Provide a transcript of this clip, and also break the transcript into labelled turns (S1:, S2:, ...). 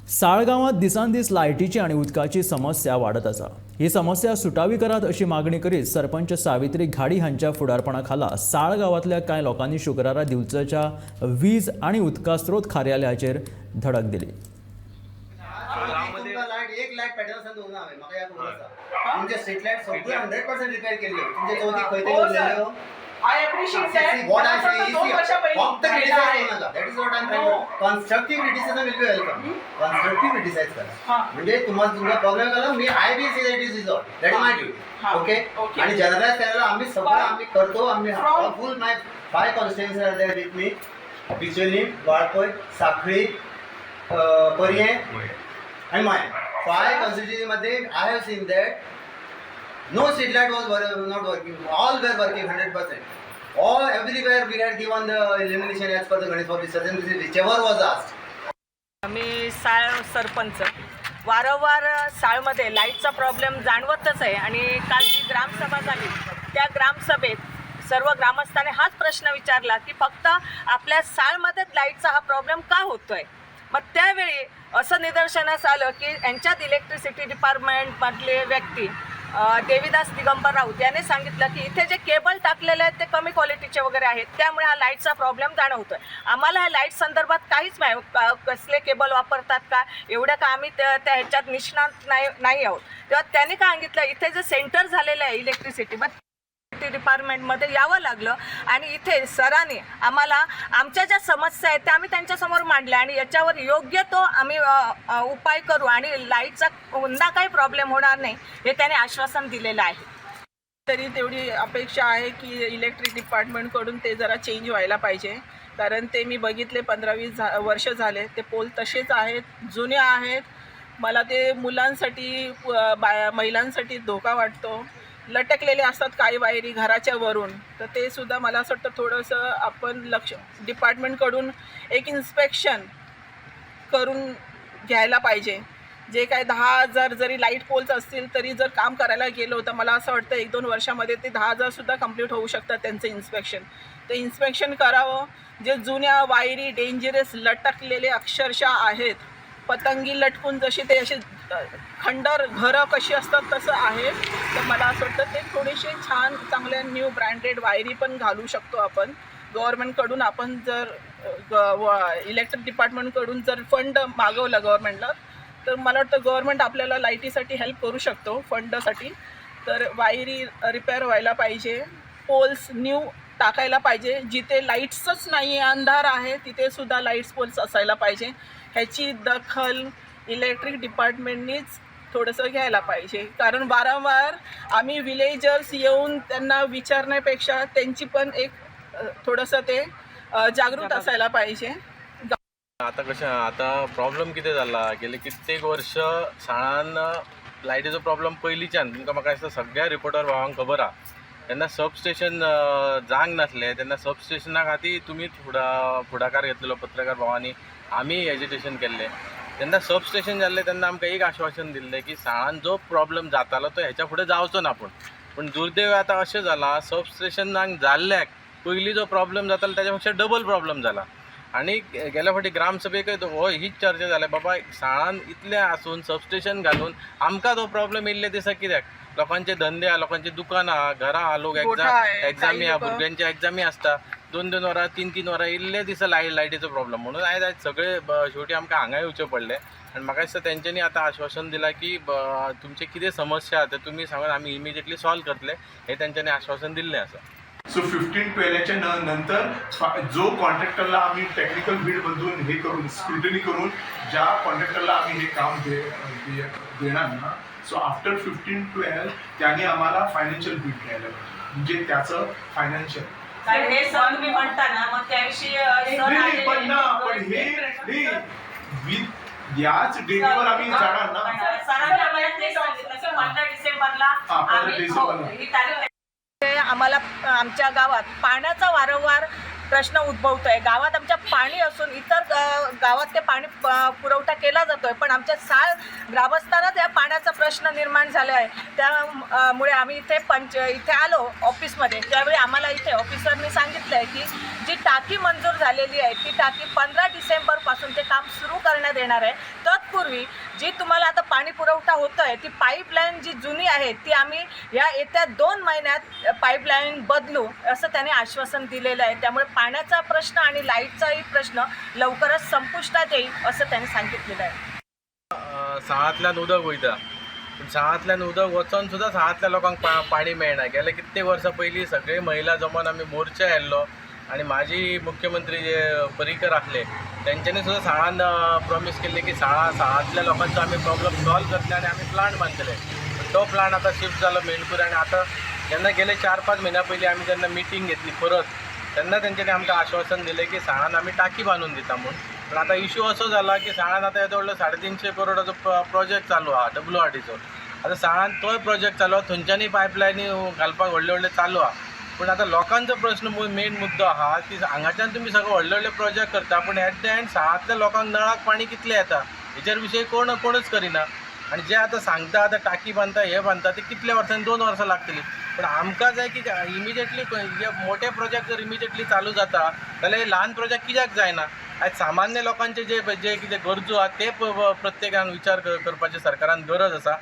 S1: साळगांवांत दिसान दीस लायटीची आनी उदकाची समस्या वाडत आसा. ही समस्या सुटावी करात अशी मागणी करीत सरपंच सावित्री घाडी हांच्या फुडारपणा खाला साळ गांवांतल्या कांय लोकांनी शुक्रारा दिवचलच्या वीज आनी उदका स्रोत कार्यालयाचेर धडक दिली.
S2: तुमकां लायट एक लायट पॅटर्न दवरना हांवें, म्हाका ह्या खबर आसा. तुमचे स्ट्रीट लायट सगळे 100% रिपेर केल्ले. तुमचे चवथीक खंय तरी
S3: हो,
S2: उरलेल्यो.
S3: I appreciate that.
S2: What I say is,
S3: 2 वर्षा पहिली
S2: फक्त
S3: झालेलं
S2: क्रिटिसाइज
S3: आहे.
S2: करू नका. That is what I am
S3: No.
S2: Constructive criticism will be welcome. Constructive criticise करा.
S3: हा.
S2: म्हणजे तुम्हाला तुमचा प्रॉब्लेम केला मी, I be see that is resolve. That is my duty.
S3: हा.
S2: ओके.
S3: Okay.
S2: आणि जनरलाइज करायला आम्ही सगळं
S3: पण
S2: आम्ही करतो आम्ही. Full my five constituency are there with me: Bicholim, Valpoi, Sanquelim, Poriem आणि माय. फाय कॉन्स्टिट्युएन्सी मध्ये I have seen that no street light was not working. All were working 100%. All everywhere we had given the illumination as per the Ganesh Public Suggestion, whichever was asked.
S3: मी साळ सरपंच. वारंवार साळमध्ये लाईटचा problem जाणवतच आहे आणि काल जी ग्रामसभा झाली, त्या ग्रामसभेत सर्व ग्रामस्थांनी हाच प्रश्न विचारला की फक्त आपल्या साळमध्येच लाईटचा हा प्रॉब्लेम का होतोय? मग त्यावेळी असं निदर्शनास आलं की यांच्यात इलेक्ट्रिसिटी डिपार्टमेंटमधले व्यक्ती देवीदास दिगंबर राऊत याने सांगितलं की इथे जे केबल टाकलेले आहेत ते कमी क्वालिटीचे वगैरे आहेत, त्यामुळे हा लाईटचा प्रॉब्लेम जाणवतोय. आम्हाला ह्या लाईट संदर्भात काहीच नाही, कसले केबल वापरतात का एवढं का आम्ही त्या त्या ह्याच्यात निष्णात नाही नाही आहोत. तेव्हा त्यांनी काय सांगितलं, इथे जे सेंटर झालेलं आहे इलेक्ट्रिसिटी, मग डिपार्टमेंटमध्ये यावं लागलं आणि इथे सरांनी आम्हाला आमच्या ज्या समस्या आहेत त्या आम्ही त्यांच्यासमोर मांडल्या आणि याच्यावर योग्य तो आम्ही अ, अ, उपाय करू आणि लाईटचा पुन्हा काही प्रॉब्लेम होणार नाही हे त्याने आश्वासन दिलेलं आहे.
S4: तरी तेवढी अपेक्षा आहे की इलेक्ट्रिक डिपार्टमेंटकडून ते जरा चेंज व्हायला पाहिजे, कारण ते मी बघितले, 15-20 वर्ष झाले, ते पोल तसेच आहेत, जुने आहेत. मला ते मुलांसाठी, बाया महिलांसाठी धोका वाटतो. लटकलेले असतात काही वायरी घराच्या वरून, तर ते सुद्धा मला असं वाटतं थोडंसं आपण लक्ष डिपार्टमेंटकडून एक इन्स्पेक्शन करून घ्यायला पाहिजे. जे काय 10,000 जरी लाईट पोल्स असतील तरी जर काम करायला गेलो तर मला असं वाटतं 1-2 वर्षामध्ये ते 10,000सुद्धा कंप्लीट होऊ शकतात त्यांचं इन्स्पेक्शन. ते इन्स्पेक्शन करावं. जे जुन्या वायरी डेंजरस लटकलेले अक्षरशः आहेत, पतंगी लटकून जसे ते असे खंडर घरं कशी असतात तसं आहे. तर मला असं वाटतं ते थोडेसे छान चांगल्या न्यू ब्रँडेड वायरी पण घालू शकतो आपण. गव्हर्मेंटकडून आपण जर इलेक्ट्रिक डिपार्टमेंटकडून जर फंड मागवला गव्हर्मेंटला, तर मला वाटतं गव्हर्मेंट आपल्याला लाईटीसाठी हेल्प करू शकतो फंडसाठी. तर वायरी रिपेअर व्हायला पाहिजे, पोल्स न्यू टाकायला पाहिजे. जिथे लाईट्सच नाही आहे, अंधार आहे, तिथे सुद्धा लाईट्स पोल्स असायला पाहिजे. ह्याची दखल इलेक्ट्रिक डिपार्टमेंटनीच थोडंसं घ्यायला पाहिजे, कारण वारंवार आम्ही विलेजर्स येऊन त्यांना विचारण्यापेक्षा त्यांची पण एक थोडंसं ते जागृत असायला पाहिजे.
S5: आता कशें, आतां प्रॉब्लम कितें जाला, गेले कित्येक वर्ष साळान लायटीचो प्रॉब्लम पयलींच्यान तुमकां म्हाका दिसता सगळ्या रिपोर्टर भावांक खबर आहा. तेन्ना सब स्टेशन जावंक नासलें, तेन्ना सब स्टेशना खातीर तुमी फुडाकार घेतलेलो, पत्रकार भावांनी आमी एजिटेशन केल्लें. तेन्ना सब स्टेशन जाल्लें तेन्ना आमकां एक आश्वासन दिल्लें की साळान जो प्रॉब्लम जातालो तो हेच्या फुडें जावचो ना. पूण दुर्दैव आतां अशें जालां, सब स्टेशनाक जाल्ल्याक पयलीं जो प्रॉब्लम जातालो ताच्या पेक्षा डबल प्रॉब्लम जाला. आनी गेल्या फावटी ग्रामसभेकय हो हीच चर्चा जाल्या, बाबा साळान इतलें आसून सबस्टेशन घालून आमकां तो प्रॉब्लम येयल्ले दिसा कित्याक? लोकांचे धंदे आहा, लोकांची दुकानां आहा, घरां आहा, लोक
S4: गोठा आहे,
S5: एग्जामी
S4: काही
S5: आहा,
S4: लोकं-
S5: भुरग्यांची एग्जामी आसता, 2-2 वरां, 3-3 वरां इल्ले दिसा लायटीचो प्रॉब्लम. म्हणून आयज आयज सगळे शेवटी आमकां हांगा येवचें पडलें आनी म्हाका दिसता तेंच्यांनी आतां आश्वासन दिलां की तुमचे कितें समस्या आहा ते तुमी सांगून आमी इमिजिएटली सॉल्व करतले, हें तेंच्यांनी आश्वासन दिल्लें आसा.
S6: सो 15/12च्या नंतर जो कॉन्ट्रॅक्टरला आम्ही टेक्निकल बीडमधून हे करून, स्क्रुटनी करून ज्या कॉन्ट्रॅक्टरला आम्ही हे काम देणार ना, सो आफ्टर 15/12 त्याने आम्हाला फायनान्शियल बीड द्यायला पाहिजे, म्हणजे त्याचं फायनान्शियल
S3: कारण हे सर तुम्ही म्हणता ना, मग त्याविषयी सर
S6: नाही,
S3: आलेले-
S6: पण ना, पण हे नाही, याच डेटवर आम्ही जाणार ना.
S3: सरांनी आम्हाला ते सांगितलं की 15 डिसेंबरला
S6: 15
S3: आम्ही हो,
S6: डिसेंबरला.
S3: ही तारीख ते आम्हाला आमच्या गावात पाण्याचा वारंवार प्रश्न उद्भवतोय. गावात आमच्या पाणी असून इतर गावात ते पाणी पुरवठा केला जातोय, पण आमच्या साळ ग्रामस्थांनाच या पाण्याचा प्रश्न निर्माण झाला आहे. त्यामुळे आम्ही इथे पंच इथे आलो ऑफिसमध्ये, त्यावेळी आम्हाला इथे ऑफिसरनी सांगितलं आहे की जी टाकी मंजूर झालेली आहे ती टाकी 15 डिसेंबरपासून ते काम सुरू करण्यात येणार आहे. तत्पूर्वी जी तुम्हाला आता पाणी पुरवठा होतो आहे ती पाईपलाईन जी जुनी आहे ती आम्ही या येत्या 2 महिन्यात पाईपलाईन बदलू असं त्याने आश्वासन दिलेलं आहे. त्यामुळे पाण्याचा प्रश्न आणि लाईटचाही प्रश्न लवकरच संपुष्टात येईल असं त्याने सांगितलेलं आहे.
S5: साळांतल्यान उदक वयता, पूण साळांतल्यान उदक वचोन सुद्दां साळांतल्या लोकांक पाणी मेळना. गेले कित्येक वर्सां पयलीं सगळे महिला जमोन आमी मोर्चा येयल्लो आनी माजी मुख्यमंत्री जे पर्रीकर आसले तेंच्यांनी सुद्दां साळान प्रॉमीस केल्लें की साळांतल्या लोकांचो आमी प्रॉब्लम सॉल्व करतले आनी आमी प्लांट बांदतले. तो प्लांट आतां शिफ्ट जालो मेणपूर. आनी आतां जेन्ना गेले 4-5 म्हयन्या पयलीं आमी जेन्ना मिटींग घेतली परत तेन्ना तेंच्यांनी आमकां आश्वासन दिलें की साळान आमी टाकी बांदून दिता म्हूण. पूण आतां इशू असो जाला की साळान आतां येदो व्हडलो 350 करोडाचो प्रोजेक्ट चालू आहा WRDचो. आतां साळान तोय प्रोजेक्ट चालू आहा, थंयच्यानूय पायपलायनी घालपाक व्हडले व्हडले चालू आहा. पूण आतां लोकांचो प्रश्न मेन मुद्दो आहा की हांगाच्यान तुमी सगळे व्हडले व्हडले प्रोजेक्ट करता पूण एट the and साळांतल्या लोकांक नळाक पाणी कितलें येता हेचेर विशय कोणूच करिना. आनी जे आतां सांगता आतां टाकी बांदता हे बांदता ते कितल्या वर्सांनी 2 वर्सां लागतलीं. पूण आमकां जाय की इमिजिएटली जे मोठे प्रोजेक्ट जर इमिजिएटली चालू जाता जाल्यार ल्हान प्रोजेक्ट कित्याक जायना. आयज सामान्य लोकांचे जे जे कितें गरजो आहा ते प्रत्येकान विचार करपाची सरकारान गरज आसा.